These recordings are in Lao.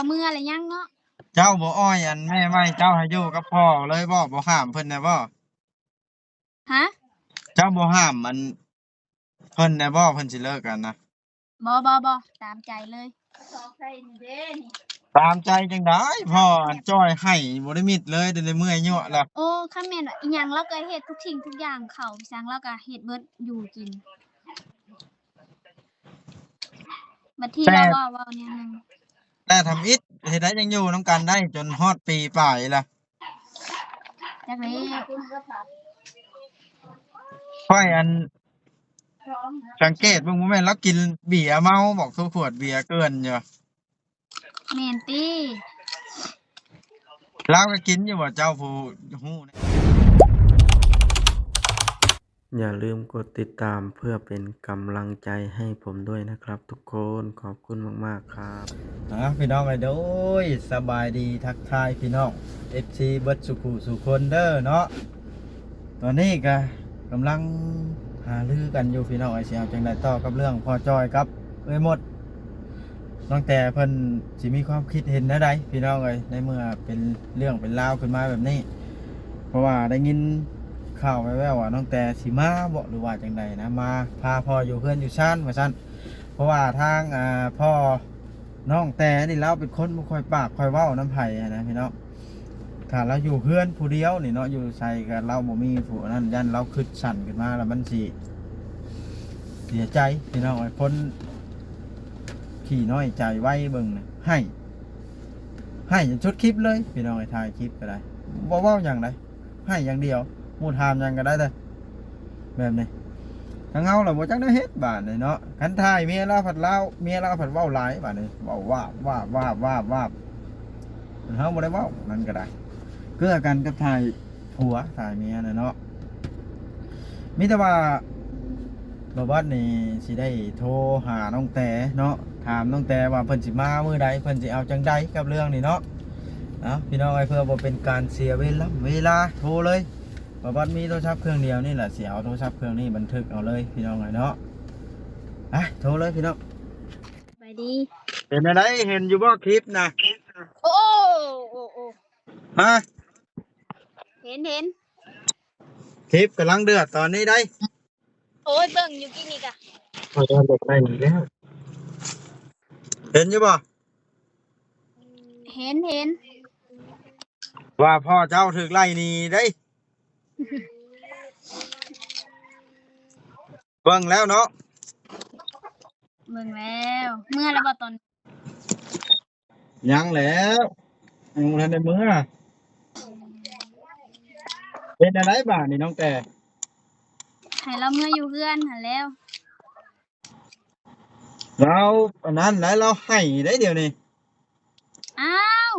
ກໍເມືອແລ້ວຍັງເນາະ. ເຈົ້າບໍ່ອ້ອຍອັນແມ່ໃໝ່ເຈົ້າໃຫ້ຢູ່ກັບພໍ່ເລີຍບໍ່? ບໍ່ຫ້າມເພິ່ນແດ່ບໍ່? ຮະ? ເຈົ້າບໍ່ຫ້າມອັນເພິ່ນແດ່ບໍ່? ເພິ່ນຊິເລີກກັນນະ. ບໍ່ ບໍ່ ບໍ່ ຕາມໃຈເລີຍ. ຕາມໃຈຈັ່ງໃດ? ພໍ່ອັນຈ່ອຍໃຫ້ບໍ່ໄດ້ມິດເລີຍ ແຕ່ໄດ້ເມື່ອຍຍົວະລະ. ໂອ້ ຄັນແມ່ນວ່າອີ່ຫຍັງລາວກໍເຮັດທຸກສິ່ງທຸກຢ່າງ ເຂົ້າສັງລາວກໍເຮັດເບິດ ຢູ່ກິນ. ບັດທີລາວເວົ້າ ເວົ້າແນວໜຶ່ງ ແຕ່ທຳອິດເຮັດໄດ້ ຍັງຢູ່ນຳກັນໄດ້ຈົນຮອດປີປາຍລະ. ຈັກແລ້ວ ຂ້ອຍອັນສັງເກດເບິ່ງ ບໍ່ແມ່ນລາວກິນເບຍເມົາບໍ? ຄືຂວດເບຍເກີ່ນຢູ່. ແມ່ນຕິ? ລາວກໍກິນຢູ່ບໍ່ ເຈົ້າຜູ້ຮູ້ນະ? ຢ່າลืมกดติดตามเพื่อเป็นกำลังใจให้ผมด้วยนะครับทุกคน ขอบคุณมากๆ ครับ ອ່າ ພີ່ນ້ອງເອີຍ ໂດຍ ສະບາຍດີ ທັກທາຍພີ່ນ້ອງ ເອັຟຊີ ເບິດສູ່ຜູ້ສູ່ຄົນເດີເນາະ. ຕອນນີ້ກະກຳລັງຫາລືກັນຢູ່ພີ່ນ້ອງເອີຍ ຊິເອົາຈັ່ງໃດຕໍ່ກັບເລື່ອງພໍ່ຈ້ອຍກັບເອື້ອຍມົດ. ນ້ອງແຕເພິ່ນຊິມີຄວາມຄິດເຫັນແນວໃດພີ່ນ້ອງເອີຍ ໃນເມື່ອເປັນເລື່ອງເປັນລາວຂຶ້ນມາແບບນີ້. ເພາະວ່າໄດ້ຍິນຂ່າວແວ່ວໆວ່ານ້ອງແຕຊິມາບໍ ຫຼືວ່າຈັ່ງໃດນະ ມາພາພໍ່ຢູ່ເຮືອນຢູ່ຊານວ່າຊັ້ນ. ເພາະວ່າທາງ ອ່າ ພໍ່ນ້ອງແຕນີ້ລາວເປັນຄົນບໍ່ຄ່ອຍປາກຄ່ອຍເວົ້ານຳໃຜຫັ້ນນະພີ່ນ້ອງ. ຖ້າລາວຢູ່ເຮືອນຜູ້ດຽວນີ້ເນາະ ຢູ່ໃສກໍລາວບໍ່ມີຜູ້ນັ້ນ ຢ້ານລາວຄິດສັ້ນຂຶ້ນມາແລ້ວມັນຊິເສຍໃຈພີ່ນ້ອງເອີຍ. ຄົນຂີ້ນ້ອຍໃຈໄວເບິ່ງນະ ໄຫ້ ໄຫ້ຈົນສຸດຄລິບເລີຍພີ່ນ້ອງເອີຍ. ຖ່າຍຄລິບກໍໄດ້ ບໍ່ເວົ້າຫຍັງໃດ ໃຫ້ຢ່າງດຽວ ໝູ່ຖາມຫຍັງກໍໄດ້ເດີ ແບບນີ້. ທາງເຮົາລະບໍ່ຈັກແນວເຮັດບາດນີ້ເນາະ. ຄັນຖ່າຍເມຍລາວພັດລາວ ເມຍລາວພັດເວົ້າຫຼາຍບາດນີ້ ເວົ້າວາບວາບວາບວາບວາບ ເຮົາບໍ່ໄດ້ເວົ້ານັ້ນກໍໄດ້ ເກື້ອກັນກັບຖ່າຍຜົວຖ່າຍເມຍນະເນາະ. ມີແຕ່ວ່າບ່າວບັດນີ້ຊິໄດ້ໂທຫານ້ອງແຕເນາະ ຖາມນ້ອງແຕວ່າເພິ່ນຊິມາມື້ໃດ ເພິ່ນຊິເອົາຈັ່ງໃດກັບເລື່ອງນີ້ເນາະ. ເອົາ ພີ່ນ້ອງເອີຍ ເພື່ອບໍ່ເປັນການເສຍເວລາ ເວລາ ໂທເລີຍ. ບ່າວບັດມີໂທລະສັບເຄື່ອງດຽວນີ້ແຫຼະ ຊິເອົາໂທລະສັບເຄື່ອງນີ້ບັນທຶກເອົາເລີຍພີ່ນ້ອງເອີຍເນາະ. ໄປ ໂທເລີຍພີ່ນ້ອງ. ສະບາຍດີ. ເປັນແນວໃດ ເຫັນຢູ່ບໍ່ຄລິບນະ? ໂອ້ ໂອ້ ໂອ້ ຮະ? ເຫັນ ເຫັນ. ຄລິບກຳລັງເດືອດຕອນນີ້ໃດ໋. ໂອ້ຍ ເບິ່ງຢູ່ກີ້ນີ້ກະ ເຫັນຢູ່ບໍ່? ເຫັນ ເຫັນ. ວ່າພໍ່ເຈົ້າຖືກໄລ່ໜີເດ້. ເບິ່ງແລ້ວເນາະ. ເບິ່ງແລ້ວ. ເມືອແລ້ວບໍ່ຕອນ? ຍັງແຫຼ້ວ ຍັງບໍ່ທັນໄດ້ເມືອ. ເຮັດແນວໃດບາດນີ້ນ້ອງແຕ? ໃຫ້ລາວເມືອຢູ່ເຮືອນຫັ້ນແລ້ວ. ລາວອັນນັ້ນໄດ໋ ລາວໄຫ້ໄດ໋ດຽວນີ້. ອ້າວ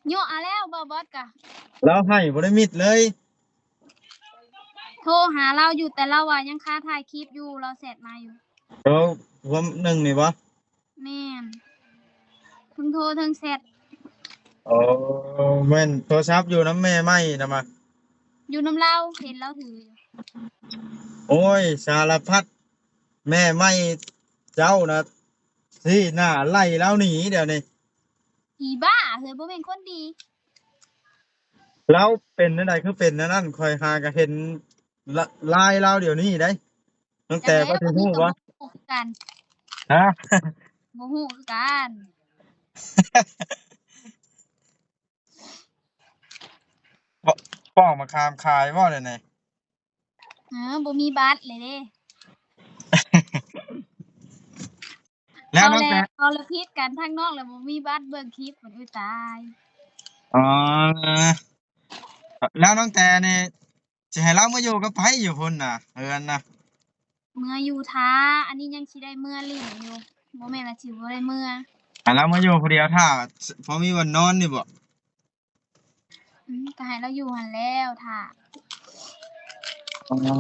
ໂຍະເອົາແລ້ວ ບໍ່ບອດກະ ລາວໄຫ້ບໍ່ໄດ້ມິດເລີຍ. ໂທຫາລາວຢູ່ ແຕ່ລາວວ່າຍັງຄາຖ່າຍຄລິບຢູ່ ລາວແຊັດມາຢູ່. ໂທພວມໜຶ່ງນີ້ບໍ່? ແມ່ນ ເທິງໂທເທິງແຊັດ. ໂອ້ ແມ່ນໂທລະສັບຢູ່ນຳແມ່ໃໝ່ນະມະ? ຢູ່ນຳລາວ ເຫັນລາວຖືຢູ່. ໂອ້ຍ ສາລະພັດ ແມ່ໃໝ່ເຈົ້ານະ ຊີ້ໜ້າໄລ່ລາວໜີດຽວນີ້. ອີບ້າເຮີ້ຍ ບໍ່ແມ່ນຄົນດີ. ລາວເປັນແນວໃດຄືເປັນແນວນັ້ນ? ຂ້ອຍຫາກະເຫັນລາ ລາຍລາວດຽວນີ້ໄດ໋. ຕັ້ງແຕ່ ຈັກແລ້ວ ວ່າຊິຮູ້ບໍ່? ບໍ່ຮູ້ຄືກັນ. ຮະ? ບໍ່ຮູ້ຄືກັນ. ປອກ ປອກມະຂາມຂາຍບໍ່ດຽວນີ້? ເອີ ບໍ່ມີບັດເລີຍເດ້. ແລ້ວນ້ອງແຕ ເຂົາລະຜິດກັນທາງນອກ ແລ້ວບໍ່ມີບັດເບິ່ງຄລິບ. ໂອ້ຍ ຕາຍ. ອໍ ແລ້ວນ້ອງແຕນີ້ ຊິໃຫ້ລາວມາຢູ່ກັບໃຜຢູ່ພຸ້ນນະ ເຮືອນນະ? ເມືອຢູ່ຖ້າ ອັນນີ້ຍັງຊິໄດ້ເມືອຫຼິ້ນຢູ່ ບໍ່ແມ່ນວ່າຊິບໍ່ໄດ້ເມືອ. ໃຫ້ລາວມາຢູ່ຜູ້ດຽວຖ້າ ພໍມີບ່ອນນອນນີ້ບໍ? ອືມ ກໍໃຫ້ລາວຢູ່ຫັ້ນແລ້ວຖ້າ. ອໍ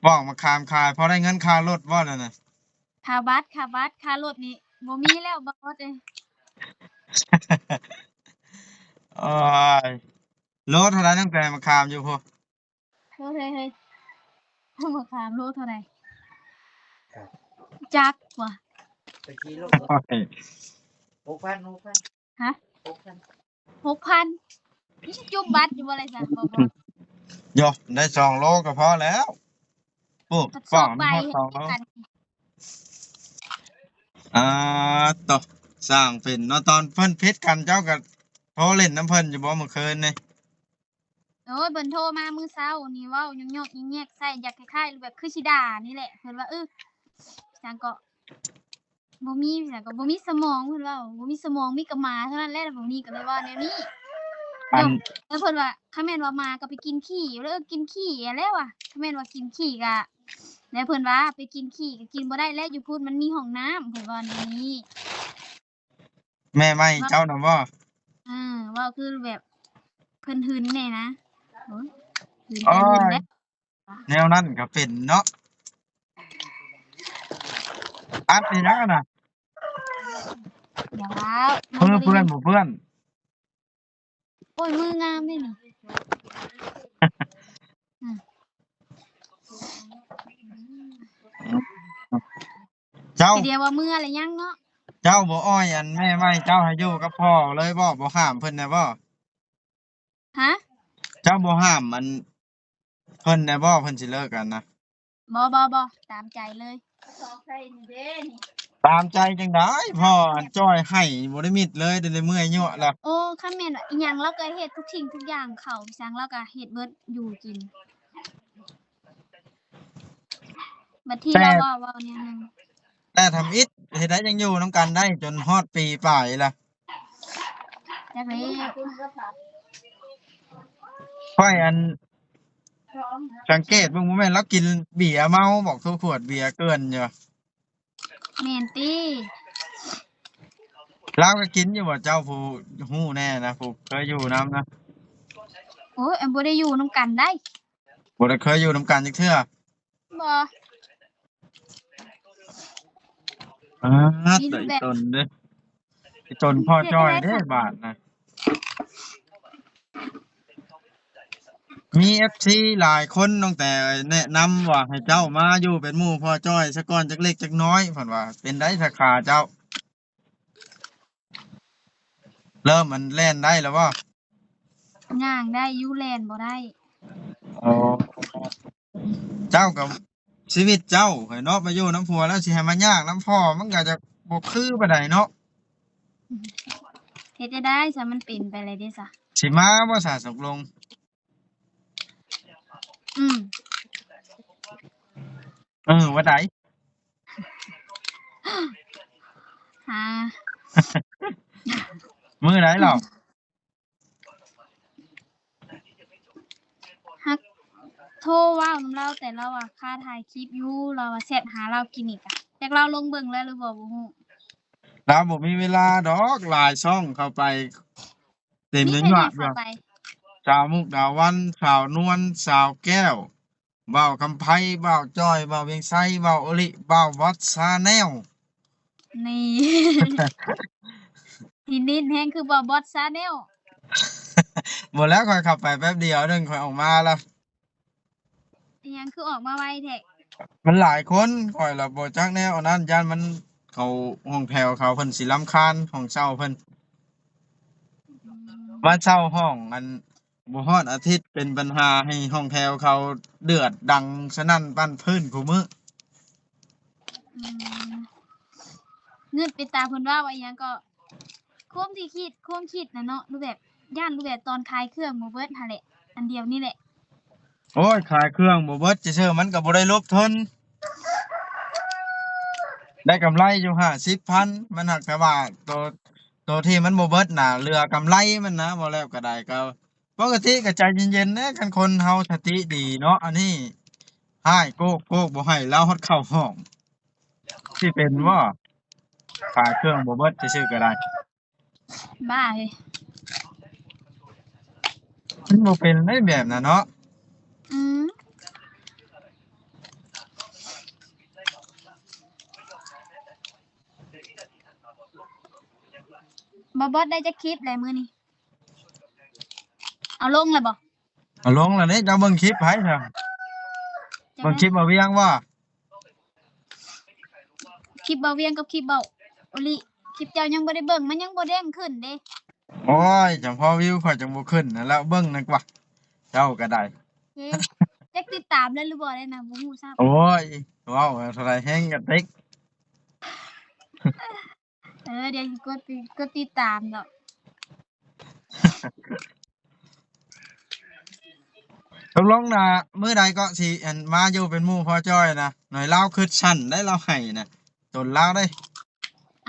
ປອກມະຂາມຂາຍ ພໍໄດ້ເງິນຄ່າລົດບໍ່ນັ້ນນະ? ຄ່າບັດ ຄ່າບັດ ຄ່າລົດນີ້ບໍ່ມີແລ້ວ ບໍ່ເອີຍ. ໂອ້ຍ ໂລເທົ່າໃດ ຕັ້ງແຕ່ມະຂາມຢູ່ພຸ້ນ? ໂລເທົ່າໃດເຮີ້ຍ? ມະຂາມໂລເທົ່າໃດ? ຈັກວ່າ ຕະກີ້ໂລ ໂອ້ຍ ຫົກພັນ ຫົກພັນ. ຮະ ຫົກພັນ ມັນຊິຈຸບບັດຢູ່ບໍ່ລະຊັ້ນ ບໍ່ ບໍ່ ໂຢ ໄດ້ສອງໂລກໍພໍແລ້ວ. ໂອ້ ປາກສອງໃບ ປາກມັນຮອດສອງໂລ. ອ່າ ໂຕ ຊ່າງເປັນເນາະ. ຕອນເພິ່ນຜິດກັນ ເຈົ້າກໍໂທຫຼິ້ນນຳເພິ່ນຢູ່ບໍ່ມື້ຄືນນີ້? ໂອ້ຍ ເພິ່ນໂທມາມື້ເຊົ້ານີ້ ເວົ້າຍອກໆແຍກໆໃສ່ ຢາກຄ້າຍໆແບບຄືຊິດ່ານີ້ແຫຼະ. ເພິ່ນວ່າ ເອີ ຫຍັງເກາະ ບໍ່ມີ ຫຍັງເກາະ ບໍ່ມີສະໝອງ ເພິ່ນເວົ້າ ບໍ່ມີສະໝອງ ມີແຕ່ໝາເທົ່ານັ້ນແຫຼະ. ບໍ່ມີ ກໍເລີຍເວົ້າແນວນີ້. ອັນ ແລ້ວເພິ່ນວ່າ ຄັນແມ່ນວ່າໝາກໍໄປກິນຂີ້ ເອີ ກິນຂີ້ຫັ້ນແຫຼະວ່າ ຄັນແມ່ນວ່າກິນຂີ້ກໍ ແລ້ວເພິ່ນວ່າໄປກິນຂີ້ກໍກິນບໍ່ໄດ້ແລ້ວ ຢູ່ພຸ້ນມັນມີຫ້ອງນ້ຳ ເພິ່ນວ່າແນວນີ້. ແມ່ໃໝ່ເຈົ້ານະບໍ່? ເອີ ເວົ້າຄືແບບເພິ່ນຫຶງແດ່ນະ. ໂອ້ຍ ຫຶງ ໂອ້ຍ ແນວນັ້ນກໍເປັນເນາະ. ອັດອີຫຍັງນະ? ດຽວ ມືເປື້ອນບໍ່ເປື້ອນ? ໂອ້ຍ ມືງາມເດ້ນີ້. ເຈົ້າ ຊິດຽວວ່າເມືອແລ້ວຍັງເນາະ. ເຈົ້າບໍ່ອ້ອຍອັນແມ່ໃໝ່ເຈົ້າໃຫ້ຢູ່ກັບພໍ່ເລີຍບໍ່? ບໍ່ຫ້າມເພິ່ນແດ່ບໍ່? ຮະ? ເຈົ້າບໍ່ຫ້າມອັນເພິ່ນແດ່ບໍ່? ເພິ່ນຊິເລີກກັນນະ. ບໍ່ ບໍ່ ບໍ່ ຕາມໃຈເລີຍ. ຕາມໃຈຈັ່ງໃດ? ພໍ່ອັນຈ້ອຍໃຫ້ບໍ່ໄດ້ມິດເລີຍ ໄດ້ເມື່ອຍຍົວະລະ. ໂອ້ ຄັນແມ່ນອີຫຍັງລາວກໍເຮັດທຸກສິ່ງທຸກຢ່າງ ເຂົ້າອີຫຍັງລາວກໍເຮັດເບິດ ຢູ່ກິນ. ບັດທີ ແຕ່ ລາວເວົ້າ ເວົ້າແນວໜຶ່ງ ແຕ່ທຳອິດເຮັດໄດ້ ຍັງຢູ່ນຳກັນໄດ້ຈົນຮອດປີປາຍລະ. ຈັກແລ້ວ ຂ້ອຍອັນສັງເກດເບິ່ງ ບໍ່ແມ່ນລາວກິນເບຍເມົາບໍ? ຄືຂວດເບຍເກີ່ນຢູ່. ແມ່ນຕິ? ລາວກໍກິນຢູ່ບໍ່? ເຈົ້າຜູ້ຮູ້ແນ່ນະ ຜູ້ເຄີຍຢູ່ນຳນະ. ໂອ້ຍ ອັນບໍ່ໄດ້ຢູ່ນຳກັນໄດ໋. ບໍ່ໄດ້ເຄີຍຢູ່ນຳກັນຈັກເທື່ອ? ບໍ່. ອາ ມີແຕ່ອີ່ຕົນເດ້ ອີ່ຕົນພໍ່ຈ້ອຍເດ້ ບາດນະ. ມີເອັຟຊີຫຼາຍຄົນ ນ້ອງແຕ່ແນະນຳວ່າໃຫ້ເຈົ້າມາຢູ່ເປັນໝູ່ພໍ່ຈ້ອຍສາກ່ອນ ຈັກເລັກຈັກນ້ອຍ ເພິ່ນວ່າ. ເປັນໃດສາຂາເຈົ້າ? ເລີ່ມອັນແລ່ນໄດ້ແລ້ວບໍ່? ຍ່າງໄດ້ຢູ່ ແລ່ນບໍ່ໄດ້. ອໍ ເຈົ້າກໍຊີວິດເຈົ້າເນາະ ໄປຢູ່ນຳຜົວແລ້ວ ຊິໃຫ້ມາຍາກນຳພໍ່ ມັນກໍຈະບໍ່ຄືປານໃດເນາະ. ເຮັດຈັ່ງໃດຊະ ມັນເປັນໄປແລ້ວເດ້ຊະ. ຊິມາບໍ່ຊະ ຕົກລົງ? ອືມ. ເອີ ວ່າໃດ? ຫາ ມື້ໃດລາວ? ຫາກໂທເວົ້ານຳລາວ ແຕ່ລາວວ່າຄາຖ່າຍຄລິບຢູ່ ລາວວ່າແຊັດຫາລາວກິນນີ້ກະ ຈັກລາວລົງເບິ່ງແລ້ວຫຼືບໍ່ ບໍ່ຮູ້. ລາວບໍ່ມີເວລາດອກ ຫຼາຍຊ່ອງເຂົ້າໄປ ເຕັມໄປໝົດຢູ່. ສາວມຸກດາວັນ ສາວນວນ ສາວແກ້ວ ບ່າວຄຳໄພ ບ່າວຈ້ອຍ ບ່າວວຽງໄຊ ບ່າວໂອລິ ບ່າວບອດຊາແນວ. ນີ້ ທີ່ນິນແຮງຄືບ່າວບອດຊາແນວ. ບໍ່ແລ້ວ ຂ້ອຍເຂົ້າໄປແປັບດຽວໜຶ່ງ ຂ້ອຍອອກມາລະ. ອີຫຍັງຄືອອກມາໄວແທ້? ມັນຫຼາຍຄົນ ຂ້ອຍລະບໍ່ຈັກແນວອັນນັ້ນ ຢ້ານມັນເຂົ້າຫ້ອງແຖວເຂົາ ເພິ່ນຊິລຳຄານຫ້ອງເຊົ່າເພິ່ນ. ອືມ ມາເຊົ່າຫ້ອງອັນ ບໍ່ຮອດອາທິດ ເປັນບັນຫາໃຫ້ຫ້ອງແຖວເຂົາເດືອດດັງສະໜັ່ນປັ້ນພື້ນຄູ່ມື້. ອືມ ງຶດໄປຕາມເພິ່ນເວົ້າວ່າອີຫຍັງເກາະ ຄວາມທີ່ຄິດ ຄວາມຄິດນະເນາະ ຮູບແບບ ຢ້ານຮູບແບບຕອນຂາຍເຄື່ອງບໍ່ເບິດຫັ້ນແຫຼະ ອັນດຽວນີ້ແຫຼະ. ໂອ້ຍ ຂາຍເຄື່ອງບໍ່ເບິດຊື່ໆ ມັນກໍບໍ່ໄດ້ລົບທຶນ ໄດ້ກຳໄລຢູ່ຫ້າສິບພັນ ມັນຫາກແຕ່ວ່າໂຕ ໂຕທີ່ມັນບໍ່ເບິດນະ ເຫຼືອກຳໄລມັນນະ ເວົ້າແລ້ວກໍໄດ້ ກໍ ປົກກະຕິກໍໃຈເຢັນໆເດ້ ຄັນຄົນເຮົາສະຕິດີເນາະ. ອັນນີ້ຮ້າຍໂກກໆ ບໍ່ໃຫ້ລາວຮອດເຂົ້າຫ້ອງ ຊິເປັນບໍ່? ຂາຍເຄື່ອງບໍ່ເບິດຊື່ໆກໍໄດ້ ບ້າເອີຍ ມັນບໍ່ເປັນໄດ້ແບບນັ້ນເນາະ. ອືມ ບໍ່ ບໍ່ໄດ້ຈັກຄລິບແຫຼະມື້ນີ້. ເອົາລົງແລ້ວບໍ່? ເອົາລົງແລ້ວເດ້. ເຈົ້າເບິ່ງຄລິບໃຜຊະ? ເບິ່ງຄລິບບ່າວວຽງບໍ່? ຄລິບບ່າວວຽງກັບຄລິບບ່າວໂອລິ. ຄລິບເຈົ້າຍັງບໍ່ໄດ້ເບິ່ງ ມັນຍັງບໍ່ເດ້ງຂຶ້ນເດ້. ໂອ້ຍ ຈັ່ງພໍວິວຂ້ອຍຈັ່ງບໍ່ຂຶ້ນຫັ້ນແຫຼ້ວ ເບິ່ງນັ້ນກວ່າ ເຈົ້າກໍໄດ້. ເອີ ຈັກຕິດຕາມແລ້ວຫຼືບໍ່ໄດ້ນະ ບໍ່ຮູ້ຊ້ຳ. ໂອ້ຍ ເວົ້າເທົ່າໃດແຮງກະຕິກ. ເອີ ດຽວຊິກົດຕິ ກົດຕິດຕາມດອກ. ຕົກລົງນະ ມື້ໃດເກາະຊິ ອັນ ມາຢູ່ເປັນໝູ່ພໍ່ຈ້ອຍນະ? ໜ້ອຍລາວຄຶດສັ້ນໄດ໋ ລາວໃຫ້ນະ ຕົນລາວເດ້.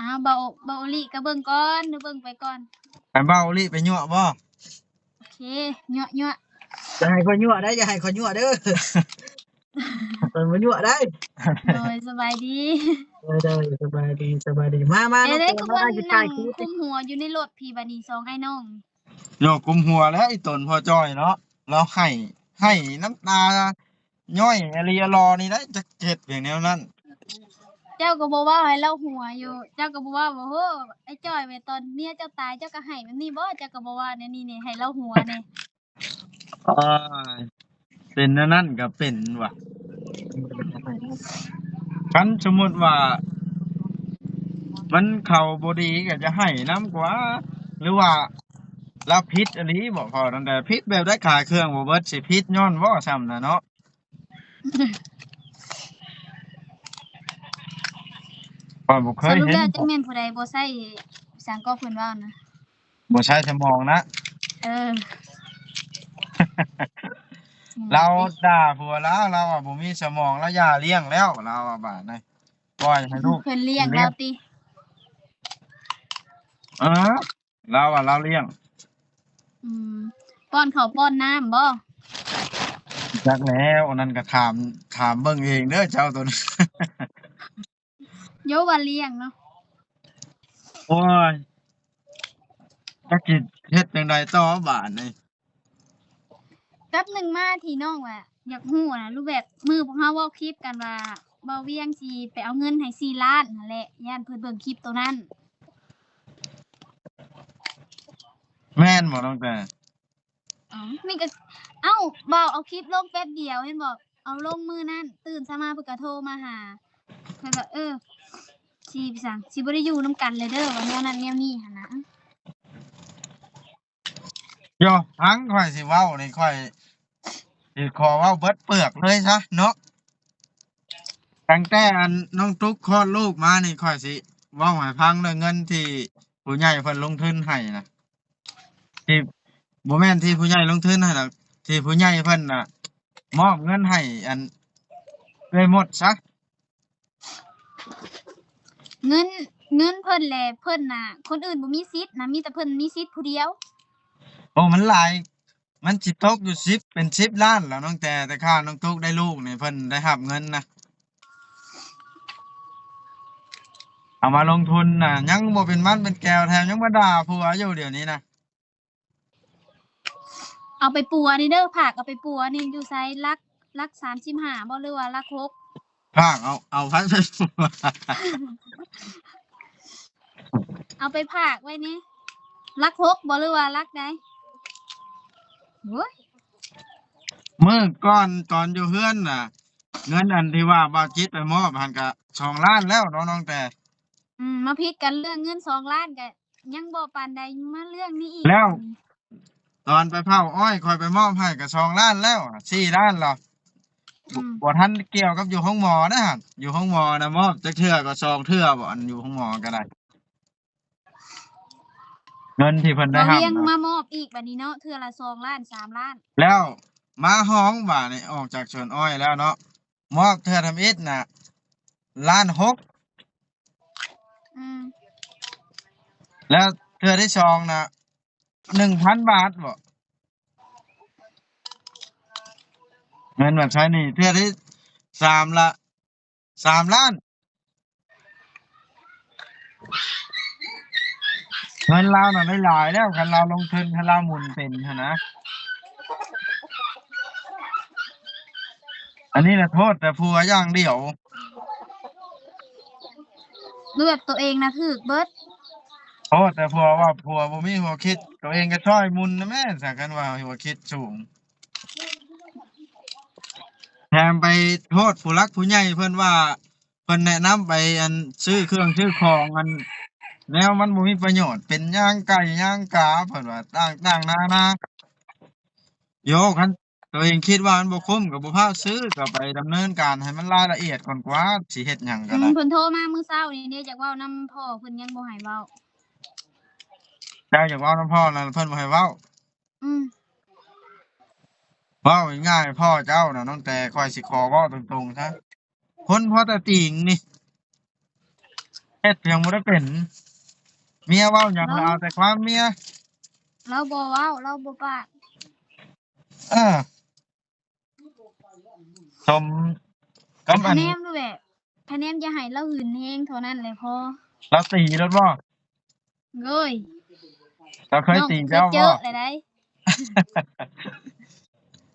ອ້າວ ເບົາ ເບົາອີ່ຫຼີກໍເບິ່ງກ່ອນ ເບິ່ງໄປກ່ອນ. ໃຫ້ເບົາອີ່ຫຼີໄປຍົວະບໍ່? ໂອເຄ ຍົວະ ຍົວະ. ຢ່າໃຫ້ຂ້ອຍຍົວະໄດ໋ ຢ່າໃຫ້ຂ້ອຍຍົວະເດີ. ເພິ່ນບໍ່ຍົວະໄດ໋. ໂດຍ ສະບາຍດີ. ໂດຍ ໂດຍ ສະບາຍດີ ສະບາຍດີ. ມາ ມາ ເອີ ເອີ ຄືວ່ານັ່ງຄຸມຫົວຢູ່ໃນລົດພີ້ບາດນີ້ ສອງອ້າຍນ້ອງ. ໂຍ ກຸມຫົວແລ້ວອີ່ຕົນພໍ່ຈ້ອຍເນາະ ລາວໄຫ້ ໄຫ້ນ້ຳຕາຍ້ອຍອະລີອະລໍນີ້ໄດ໋ ຈັກເຮັດຫຍັງແນວນັ້ນ. ເຈົ້າກໍບໍ່ເວົ້າໃຫ້ລາວຫົວຢູ່ ເຈົ້າກໍບໍ່ເວົ້າວ່າ ໂອ້ ໄອ້ຈ້ອຍ ແມ່ນຕອນເມຍເຈົ້າຕາຍ ເຈົ້າກໍໄຫ້ແບບນີ້ບໍ່? ເຈົ້າກໍບໍ່ເວົ້າແນວນີ້ນີ້ ໃຫ້ລາວຫົວແດ່. ໂອ້ຍ ເປັນແນວນັ້ນກໍເປັນວ່າ ຄັນສົມມຸດວ່າມັນເຂົ້າບໍ່ດີກໍຈະໃຫ້ນຳກວ່າ ຫຼືວ່າລາວຜິດອີ່ຫຼີບໍ? ເພາະນັ້ນແຫຼະ ຜິດແບບໃດ? ຂາຍເຄື່ອງບໍ່ເບິດ ຊິຜິດຍ້ອນບໍ່ຊ້ຳນະເນາະ? ຂ້ອຍບໍ່ເຄີຍເຫັນ. ສະຫຼຸບແລ້ວຈັກແມ່ນຜູ້ໃດບໍ່ໃຊ້ ຫຍັງກໍເພິ່ນເວົ້ານະ? ບໍ່ໃຊ້ສະໝອງນະ. ເອີ ລາວດ່າຜົວລາວ ລາວວ່າບໍ່ມີສະໝອງ ລາວຢ່າລ້ຽງແລ້ວ ລາວວ່າບາດນີ້ ປ່ອຍໃຫ້ລູກເພິ່ນລ້ຽງລາວຕິ? ເອີ ລາວວ່າລາວລ້ຽງ. ອືມ ປ້ອນເຂົ້າປ້ອນນ້ຳບໍ່? ຈັກແລ້ວ ອັນນັ້ນກໍຖາມ ຖາມເບິ່ງເອງເດີເຈົ້າໂຕນັ້ນ. ໂຍວ່າລ້ຽງເນາະ. ໂອ້ຍ ຈັກຊິເຮັດຈັ່ງໃດຕໍ່ບາດນີ້? ແປັບໜຶ່ງມາທີ່ນ້ອງວ່າຢາກຮູ້ນະ ຮູບແບບມື້ພວກເຮົາເວົ້າຄລິບກັນວ່າ ບ່າວວຽງຊິໄປເອົາເງິນໃຫ້ສີ່ລ້ານຫັ້ນແຫຼະ ຢ້ານເພິ່ນເບິ່ງຄລິບໂຕນັ້ນ. ແມ່ນບໍ່ນ້ອງແຕ່? ເອົ້າ ນີ້ກໍ ເອົ້າ ບ່າວເອົາຄລິບລົງແປັບດຽວ ເຫັນບໍ່? ເອົາລົງມື້ນັ້ນ ຕື່ນເຊົ້າມາເພິ່ນກໍໂທມາຫາ ເພິ່ນກໍ ເອີ ຊິໄປສັງ ຊິບໍ່ໄດ້ຢູ່ນຳກັນເລີຍເດີ ວ່າແນວນັ້ນແນວນີ້ຫັ້ນນະ. ໂຍ ຟັງຂ້ອຍຊິເວົ້ານີ້ ຂ້ອຍຊິຂໍເວົ້າເບິດເປືອກເລີຍຊະເນາະ. ຕັ້ງແຕ່ອັນນ້ອງຕຸກຄອດລູກມານີ້ ຂ້ອຍຊິເວົ້າໃຫ້ຟັງເລື່ອງເງິນທີ່ຜູ້ໃຫຍ່ເພິ່ນລົງທຶນໃຫ້ນະ. ທີ່ ບໍ່ແມ່ນທີ່ຜູ້ໃຫຍ່ລົງທຶນໃຫ້ດອກ ທີ່ຜູ້ໃຫຍ່ເພິ່ນນະ ມອບເງິນໃຫ້ອັນເອື້ອຍມົດຊະ. ເງິນ ເງິນເພິ່ນແຫຼະ ເພິ່ນນະ ຄົນອື່ນບໍ່ມີສິດນະ ມີແຕ່ເພິ່ນມີສິດຜູ້ດຽວ. ໂອ້ ມັນຫຼາຍ ມັນຊິຕົກຢູ່ສິບ ເປັນສິບລ້ານແລ້ວນ້ອງແຕ່ ແຕ່ຂ້ານ້ອງຕຸກໄດ້ລູກນີ້ ເພິ່ນໄດ້ຮັບເງິນນະ ເອົາມາລົງທຶນນະ ຍັງບໍ່ເປັນມັນເປັນແກວ ແຖມຍັງມາດ່າຜົວຢູ່ດຽວນີ້ນະ. ເອົາໄປປົວນີ້ເດີ ຝາກເອົາໄປປົວນີ້ ຢູ່ໃສ ຫຼັກ ຫຼັກສາມສິບຫ້າບໍ່ ຫຼືວ່າຫຼັກຫົກ? ຝາກເອົາ ເອົາໃຜໄປປົວ? ເອົາໄປຝາກໄວ້ນີ້ ຫຼັກຫົກບໍ່ ຫຼືວ່າຫຼັກໃດ? ໂອ້ຍ ມື້ກ່ອນຕອນຢູ່ເຮືອນນະ ເງິນອັນທີ່ວ່າບ່າວຈິດໄປມອບຫັ້ນກະສອງລ້ານແລ້ວເນາະນ້ອງແຕ່. ອືມ ມາຜິດກັນເລື່ອງເງິນສອງລ້ານກະ ຍັງບໍ່ປານໃດ ມາເລື່ອງນີ້ອີກ ແລ້ວ ຕອນໄປເຜົາອ້ອຍ ຂ້ອຍໄປມອບໃຫ້ກໍສອງລ້ານແລ້ວ ສີ່ລ້ານແລ້ວ. ອືມ ບໍ່ທັນກ່ຽວກັບຢູ່ໂຮງໝໍເດ້ຫັ້ນ ຢູ່ໂຮງໝໍນະ ມອບຈັກເທື່ອກໍສອງເທື່ອບໍ ອັນຢູ່ໂຮງໝໍກໍໄດ້ ເງິນທີ່ເພິ່ນໄດ້ຮັບນະ ມາມອບອີກບາດນີ້ເນາະ ເທື່ອລະສອງລ້ານ ສາມລ້ານ ແລ້ວມາຫ້ອງບາດນີ້ ອອກຈາກສວນອ້ອຍແລ້ວເນາະ ມອບເທື່ອທຳອິດນະ ລ້ານຫົກ. ອືມ ແລ້ວເທື່ອທີສອງນະ ໜຶ່ງພັນບາດບໍ ເງິນບາດໃຊ້ໜີ້ ເທື່ອທີສາມລະ ສາມລ້ານ. ເງິນລາວນະໄດ້ຫຼາຍແລ້ວ ຄັນລາວລົງທຶນ ຄັນລາວໝູນເປັນຫັ້ນນະ. ອັນນີ້ນະໂທດແຕ່ຜົວຢ່າງດຽວ ຫຼືແບບໂຕເອງນະຖືກເບິດ? ໂທດແຕ່ຜົວວ່າຜົວບໍ່ມີຫົວຄິດ ໂຕເອງກໍຊ່ອຍໝູນນະແມ່ ຊະ ຄັນວ່າຫົວຄິດສູງ. ແຖມໄປໂທດຜູ້ຫຼັກຜູ້ໃຫຍ່ເພິ່ນວ່າ ເພິ່ນແນະນຳໄປອັນຊື້ເຄື່ອງຊື້ຂອງ ອັນ ແນວມັນບໍ່ມີປະໂຫຍດ ເປັນຍ່າງໄກ່ຍ່າງກາ ເພິ່ນວ່າຕ່າງໆນານາ. ໂຍ ຄັນຕົວເອງຄິດວ່າມັນບໍ່ຄຸ້ມກໍບໍ່ພາຊື້ ກໍໄປດຳເນີນການໃຫ້ມັນລາຍລະອຽດກ່ອນກວ່າ ຊິເຮັດຫຍັງກໍໄດ້. ອືມ ເພິ່ນໂທມາມື້ເຊົ້ານີ້ເດ້ ຢາກເວົ້ານຳພໍ່ເພິ່ນ ຍັງບໍ່ໃຫ້ເວົ້າ. ເຈົ້າຢາກເວົ້ານຳພໍ່ນັ້ນ ເພິ່ນບໍ່ໃຫ້ເວົ້າ? ອືມ ເວົ້າງ່າຍໆ ພໍ່ເຈົ້ານະ ນ້ອງແຕ່ ຂ້ອຍຊິຂໍເວົ້າຕົງໆຊະ ຄົນພໍແຕ່ຕີງນີ້ ເຮັດຫຍັງບໍ່ໄດ້ເປັນ. ເມຍເວົ້າຫຍັງລະເອົາແຕ່ຄວາມເມຍ. ລາວບໍ່ເວົ້າ ລາວບໍ່ປາກ. ເອີ ສົມກັບອັນ ຄະແນນແຫຼະ ຄະແນນຢ່າໃຫ້ລາວຫຶງແຮງເທົ່ານັ້ນແຫຼະພໍ. ລາວຕີໂລດບໍ? ໂອ້ຍ ລາວເຄີຍຕີເຈົ້າບໍ? ນ້ອງເຄີຍເຈີແລ້ວໃດ.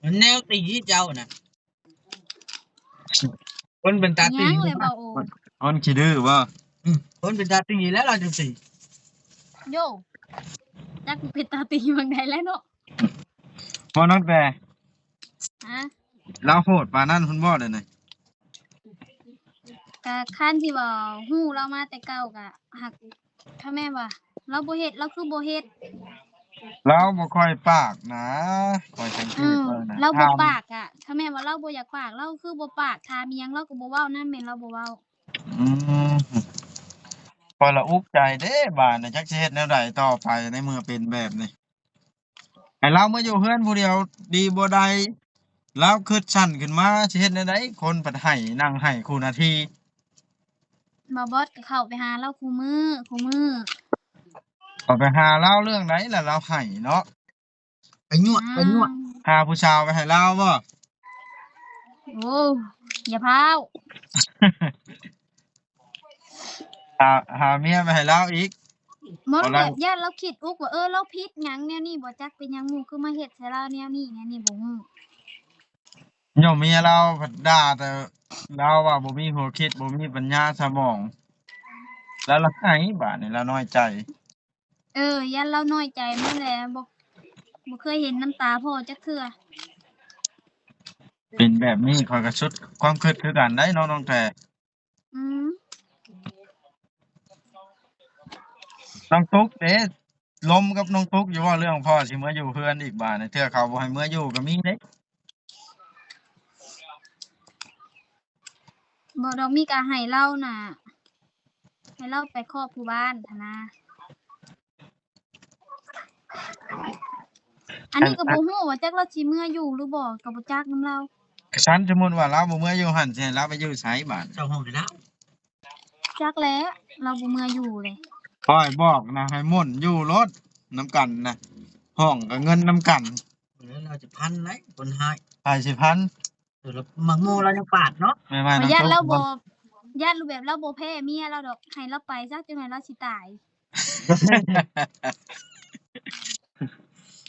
ມັນແນວຕີເຈົ້ານະ. ຄົນເປັນຕາຕີ ຍັງແຫຼະບໍ່ໂອ ຄົນຂີ້ດື້ບໍ? ອືມ ຄົນເປັນຕາຕີແລ້ວລາວຈັ່ງຊີ້. ໂຢ ຈັກເປັນຕາຕີໝ່ອງໃດແລ້ວເນາະ. ບໍ່ ນ້ອງແຕ່ ຮະ ລາວໂຫດປານນັ້ນພຸ້ນບໍ່ດຽວນີ້? ກະຄັນທີ່ວ່າຮູ້ລາວມາແຕ່ເກົ່າກະ ຫາກ ຖ້າແມ່ນວ່າລາວບໍ່ເຮັດ ລາວຄືບໍ່ເຮັດ. ລາວບໍ່ຄ່ອຍປາກນະ ຂ້ອຍສັງເກດເບິ່ງນະ ລາວບໍ່ປາກອະ. ຖ້າແມ່ນວ່າລາວບໍ່ຢາກປາກ ລາວຄືບໍ່ປາກ ຖາມອີ່ຫຍັງລາວກໍບໍ່ເວົ້ານຳ ແມ່ນລາວບໍ່ເວົ້າ. ອືມ ຂ້ອຍລະອຸກໃຈເດ້ບາດນີ້ ຈັກຊິເຮັດແນວໃດຕໍ່ໄປ ໃນເມື່ອເປັນແບບນີ້. ໃຫ້ລາວມາຢູ່ເຮືອນຜູ້ດຽວດີບໍ່ໄດ້ ລາວຄິດສັ້ນຂຶ້ນມາ ຊິເຮັດແນວໃດ ຄົນພັດໄຫ້ ນັ່ງໄຫ້ຄູ່ນາທີ. ບ່າວບອດກໍເຂົ້າໄປຫາລາວຄູ່ມື້ ຄູ່ມື້. ເຂົ້າໄປຫາລາວເລື່ອງໃດລະລາວໄຫ້ເນາະ? ໄປຍວດ ໄປຍວດ ຫາຜູ້ສາວໄປໃຫ້ລາວບໍ່? ໂອ້ ຢ່າພ້າວ. ຫາ ຫາເມຍໄປໃຫ້ລາວອີກ. ບໍ່ ແບບຢ້ານລາວຄິດອຸກວ່າ ເອີ ລາວຜິດຫຍັງແນວນີ້ ບໍ່ຈັກເປັນຫຍັງໝູ່ຄືມາເຮັດໃສ່ລາວແນວນີ້ ແນວນີ້ບໍ່ຮູ້. ຍ້ອນເມຍລາວພັດດ່າແຕ່ລາວວ່າບໍ່ມີຫົວຄິດ ບໍ່ມີປັນຍາສະໝອງ ແລ້ວລາວໄຫ້ ບາດນີ້ລາວນ້ອຍໃຈ. ເອີ ຢ້ານລາວນ້ອຍໃຈນັ້ນແຫຼະ ບໍ່ ບໍ່ເຄີຍເຫັນນ້ຳຕາພໍ່ຈັກເທື່ອ. ເປັນແບບນີ້ຂ້ອຍກໍສຸດຄວາມຄິດຄືກັນໄດ໋ເນາະ ນ້ອງແພ. ອືມ ນ້ອງຕຸກເດ້ ລົມກັບນ້ອງຕຸກຢູ່ບໍ່ ເລື່ອງພໍ່ຊິເມືອຢູ່ເຮືອນອີກບາດນີ້ ເທື່ອເຂົາບໍ່ໃຫ້ເມືອຢູ່ກໍມີເດ້. ບໍ່ດອກ ມີກະໃຫ້ລາວນະ ໃຫ້ລາວໄປຄອບຜູ້ບ້ານຫັ້ນນະ. ອັນນີ້ກໍບໍ່ຮູ້ວ່າຈັກລາວຊິເມືອຢູ່ຫຼືບໍ່ ກໍບໍ່ຈັກນຳລາວ. ຄັນສົມມຸດວ່າລາວບໍ່ເມືອຢູ່ຫັ້ນ ຊິໃຫ້ລາວໄປຢູ່ໃສບາດ? ເຊົ່າຫ້ອງໃຫ້ລາວ. ຈັກແຫຼະ ລາວບໍ່ເມືອຢູ່ເລີຍ. ຂ້ອຍບອກນະ ໃຫ້ໝົນຢູ່ໂລດນຳກັນນະ ຫ້ອງກໍເງິນນຳກັນ. ເອີ ລາວຊິພັນໄດ໋ ຄົນຮ້າຍ. ໃຜຊິພັນ? ເອີ ລາວມັກໂມ້ ລາວຍັງປາດເນາະ. ແມ່ນວ່າ ຂ້ອຍຢ້ານລາວບໍ່ ຢ້ານແບບລາວບໍ່ແພ້ເມຍລາວດອກ ໃຫ້ລາວໄປຊະ ຈັກໜ້ອຍລາວຊິຕາຍ.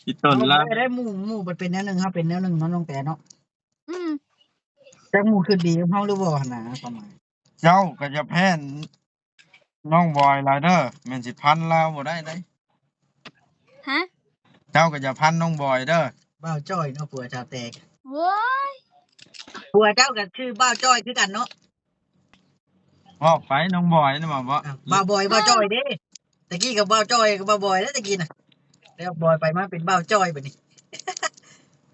ອີ່ຕົນລາວ ໄດ້ໝູ່ ໝູ່ເປັນແນວໜຶ່ງ ເຮົາເປັນແນວໜຶ່ງເນາະ ນ້ອງແຕເນາະ. ອືມ ຈັກໝູ່ຄິດດີກັບເຮົາຫຼືບໍ່ຫັ້ນນະ ຄວາມໝາຍ. ເຈົ້າກໍຢ່າແພ້ນ້ອງບອຍຫຼາຍເດີ້ ແມ່ນຊິພັນລາວບໍ່ໄດ້ເດ້. ຮະ? ເຈົ້າກໍຢ່າພັນນ້ອງບອຍເດີ້. ບ່າວຈ້ອຍເນາະ ຜົວສາວແຕ. ໂອ້ຍ ຜົວເຈົ້າກໍຊື່ບ່າວຈ້ອຍຄືກັນເນາະ. ເວົ້າໄປ ນ້ອງບອຍນະ ວ່າບໍ່? ອ້າວ ບ່າວບອຍ ບ່າວຈ້ອຍເດ້. ຕະກີ້ກໍບ່າວຈ້ອຍກັບບ່າວບອຍເດ້ຕະກີ້ນະ ແລ້ວບອຍໄປມາເປັນບ່າວຈ້ອຍບັດນີ້.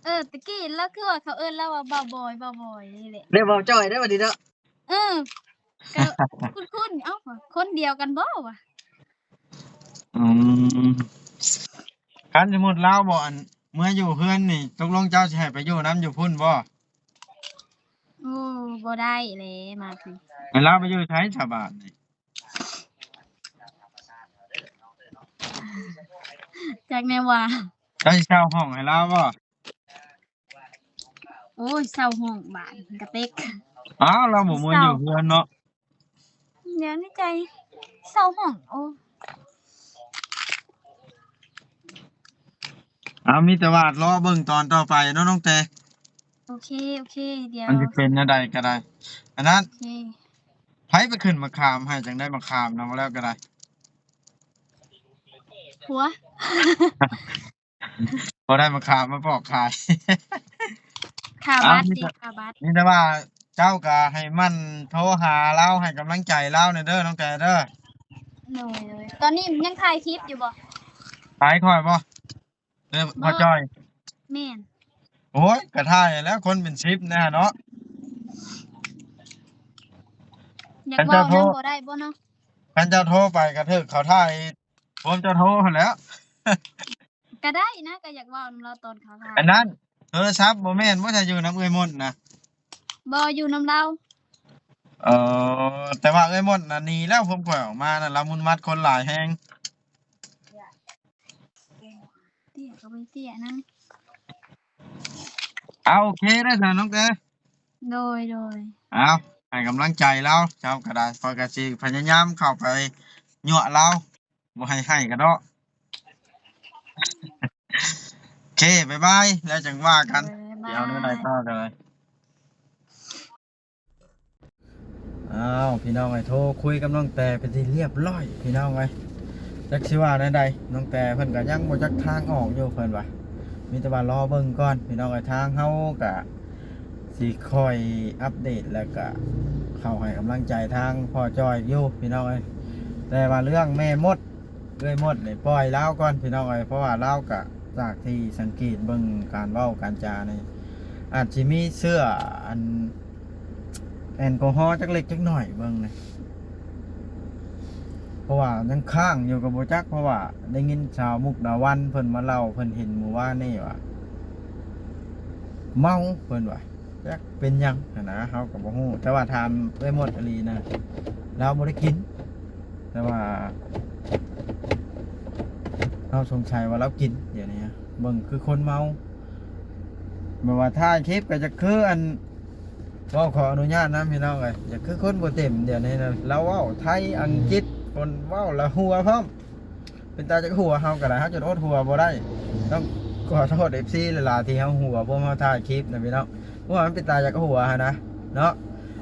ເອີ ຕະກີ້ລາວຄືວ່າເຂົາເອີ້ນລາວວ່າບ່າວບອຍ ບ່າວບອຍນີ້ແຫຼະ ແລ້ວບ່າວຈ້ອຍເດ້ບັດນີ້ເນາະ. ເອີ ກໍຄຸ້ນໆ ເອົ້າ ຄົນດຽວກັນບໍ່ວະ? ອືມ ຄັນສົມມຸດລາວບໍ່ ອັນ ເມືອຢູ່ເຮືອນນີ້ ຕົກລົງເຈົ້າຊິໃຫ້ໄປຢູ່ນຳຢູ່ພຸ້ນບໍ່? ໂອ້ ບໍ່ໄດ້ແຫຼະ ມາພີ້ ໃຫ້ລາວໄປຢູ່ໃສຊະບາດນີ້? ຈັກແນວວ່າ. ເຈົ້າຊິເຊົ່າຫ້ອງໃຫ້ລາວບໍ່? ໂອ້ຍ ເຊົ່າຫ້ອງບາດກະເຕັກ. ອ້າວ ລາວບໍ່ເມືອຢູ່ເຮືອນເນາະ. ດຽວໃນໃຈເຊົ່າຫ້ອງ ໂອ້ ເອົາ ມີແຕ່ວ່າລໍເບິ່ງຕອນຕໍ່ໄປເນາະນ້ອງແຕ. ໂອເຄ ໂອເຄ ດຽວ ມັນຊິເປັນແນວໃດກໍໄດ້. ອັນນັ້ນ ໂອເຄ ໃຜໄປຂຶ້ນໝາກຂາມໃຫ້ ຈັ່ງໄດ້ໝາກຂາມນຳແລ້ວກໍໄດ້. ຜົວ ບໍ່ໄດ້ໝາກຂາມມາປອກຂາຍ. ຄ່າບັດເດ້ ຄ່າບັດ. ມີແຕ່ວ່າເຈົ້າກໍໃຫ້ໝັ່ນໂທຫາລາວ ໃຫ້ກຳລັງໃຈລາວແດ່ເດີ ນ້ອງແຕເດີ. ໂດຍ ໂດຍ ຕອນນີ້ຍັງຖ່າຍຄລິບຢູ່ບໍ່? ຖ່າຍຂ້ອຍບໍ່? ເອີ ບໍ່ ພໍ່ຈ້ອຍ ແມ່ນ ໂອ້ຍ ກະຖ່າຍແລ້ວ ຄົນເປັນສິບນະເນາະ ຢາກເວົ້ານຳບໍ່ໄດ້ບໍ່ເນາະ? ຄັນເຈົ້າໂທໄປກະຖືກເຂົາຖ່າຍ ພວມເຈົ້າໂທຫັ້ນແຫຼ້ວ ກະໄດ້ນະ ກະຢາກເວົ້ານຳລາວຕອນເຂົາຖ່າຍ ອັນນັ້ນ ໂທລະສັບບໍ່ແມ່ນບໍ່ ຖ້າຢູ່ນຳເອື້ອຍມົນນະ? ບໍ່ ຢູ່ນຳລາວ ເອີ ແຕ່ວ່າເອື້ອຍມົນນະໜີແລ້ວ ພວມຂ້ອຍອອກມານະ ລາວມຸນມັດຄົນຫຼາຍແຮງ ເຕ້ຍກະບໍ່ເຕ້ຍນຳ ເອົາ ໂອເຄເດີຊັ້ນນ້ອງແຕ ໂດຍ ໂດຍ ເອົາ ໃຫ້ກຳລັງໃຈລາວ ເຈົ້າກະໄດ້ ຂ້ອຍກະຊິພະຍາຍາມເຂົ້າໄປຍົວະລາວ ບໍ່ໃຫ້ໄຫ້ກະເດາະ ໂອເຄ ບາຍບາຍ ແລ້ວຈັ່ງວ່າກັນ ໂດຍ ບາຍບາຍ ດຽວແນວໃດຕໍ່ກັນເລີຍ ອ້າວ ພີ່ນ້ອງເອີຍ ໂທຄຸຍກັບນ້ອງແຕເປັນທີ່ລຽບຮ້ອຍ ພີ່ນ້ອງເອີຍ ຈັກຊິວ່າແນວໃດ ນ້ອງແຕເພິ່ນກະຍັງບໍ່ຈັກທາງອອກຢູ່ ເພິ່ນວ່າ ມີແຕ່ວ່າລໍເບິ່ງກ່ອນ ພີ່ນ້ອງເອີຍ ທາງເຮົາກະຊິຄ່ອຍອັບເດດ ແລ້ວກະເຂົ້າໃຫ້ກຳລັງໃຈທາງພໍ່ຈ້ອຍຢູ່ ພີ່ນ້ອງເອີຍ ແຕ່ວ່າເລື່ອງແມ່ມົດ ເອື້ອຍມົດນີ້ປ່ອຍລາວກ່ອນ ພີ່ນ້ອງເອີຍ ເພາະວ່າລາວກະ ຈາກທີ່ສັງເກດເບິ່ງການເວົ້າການຈານີ້ ອາດຊິມີເຊື້ອອັນ ແອນກໍຮໍຈັກເລັກຈັກໜ້ອຍເບິ່ງນີ້ ເພາະວ່າຍັງຄ້າງຢູ່ກະບໍ່ຈັກ ເພາະວ່າໄດ້ຍິນຊາວມຸກດາວັນເພິ່ນມາເລົ່າ ເພິ່ນເຫັນມື້ວານນີ້ວ່າເມົາ ເພິ່ນວ່າ ຈັກເປັນຫຍັງຫັ້ນນະ ເຮົາກະບໍ່ຮູ້ ແຕ່ວ່າຖາມເອື້ອຍມົດອີ່ຫຼີນະ ລາວບໍ່ໄດ້ກິນ ແຕ່ວ່າເຮົາສົງໄສວ່າລາວກິນ ດຽວນີ້ເບິ່ງຄືຄົນເມົາ ແບບວ່າຖ່າຍຄລິບກະຈະຄືອັນ ເວົ້າຂໍອະນຸຍາດນຳ ພີ່ນ້ອງເອີຍ ຢາກຄືຄົນບໍ່ເຕັມ ດຽວນີ້ນະ ລາວເວົ້າໄທ ອັງກິດ ຄົນເວົ້າລະຫົວພ້ອມ ເປັນຕາຢາກຫົວເຮົາກະໄດ້ ເຮົາຈົນອົດຫົວບໍ່ໄດ້ ຕ້ອງຂໍໂທດເອັຟຊີຫຼາຍໆ ທີ່ເຮົາຫົວ ພວກເຮົາຖ່າຍຄລິບນະພີ່ນ້ອງ ເພາະວ່າມັນເປັນຕາຢາກຫົວຫັ້ນນະເນາະ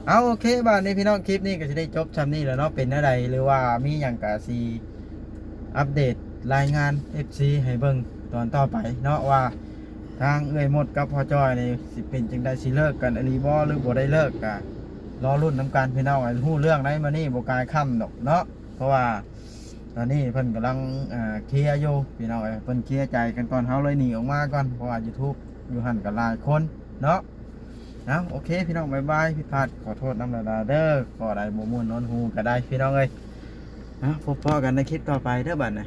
ເອົາ ໂອເຄ ບາດນີ້ພີ່ນ້ອງ ຄລິບນີ້ກະຊິໄດ້ຈົບຊ່ຳນີ້ແຫຼະເນາະ ເປັນແນວໃດ ຫຼືວ່າມີຫຍັງກະຊິອັບເດດລາຍງານເອັຟຊີໃຫ້ເບິ່ງຕອນຕໍ່ໄປເນາະ ວ່າທາງເອື້ອຍມົດກັບພໍ່ຈ້ອຍນີ້ຊິເປັນຈັ່ງໃດ ຊິເລີກກັນອີ່ຫຼີບໍ່ ຫຼືບໍ່ໄດ້ເລີກ ກະລໍລຸ້ນນຳກັນ ພີ່ນ້ອງ ຮູ້ເລື່ອງໃດມື້ນີ້ບໍ່ກາຍຄ່ຳດອກເນາະ ເພາະວ່າ ຕອນນີ້ເພິ່ນກຳລັງ ເອີ ເຄຍຢູ່ ພີ່ນ້ອງເອີຍ ເພິ່ນເຄຍໃຈກັນກ່ອນ ເຮົາເລີຍໜີອອກມາກ່ອນ ເພາະວ່າຢູທູບຢູ່ຫັ້ນກະຫຼາຍຄົນເນາະ ເອົາ ໂອເຄ ພີ່ນ້ອງ ບາຍບາຍ ຜິດພາດຂໍໂທດນຳຫຼາຍໆເດີ ຂໍໃດບໍ່ມ່ວນນວນຫູກະໄດ້ ພີ່ນ້ອງເອີຍ ເອົາ ພົບພໍ້ກັນໃນຄລິບຕໍ່ໄປເດີບາດນີ້.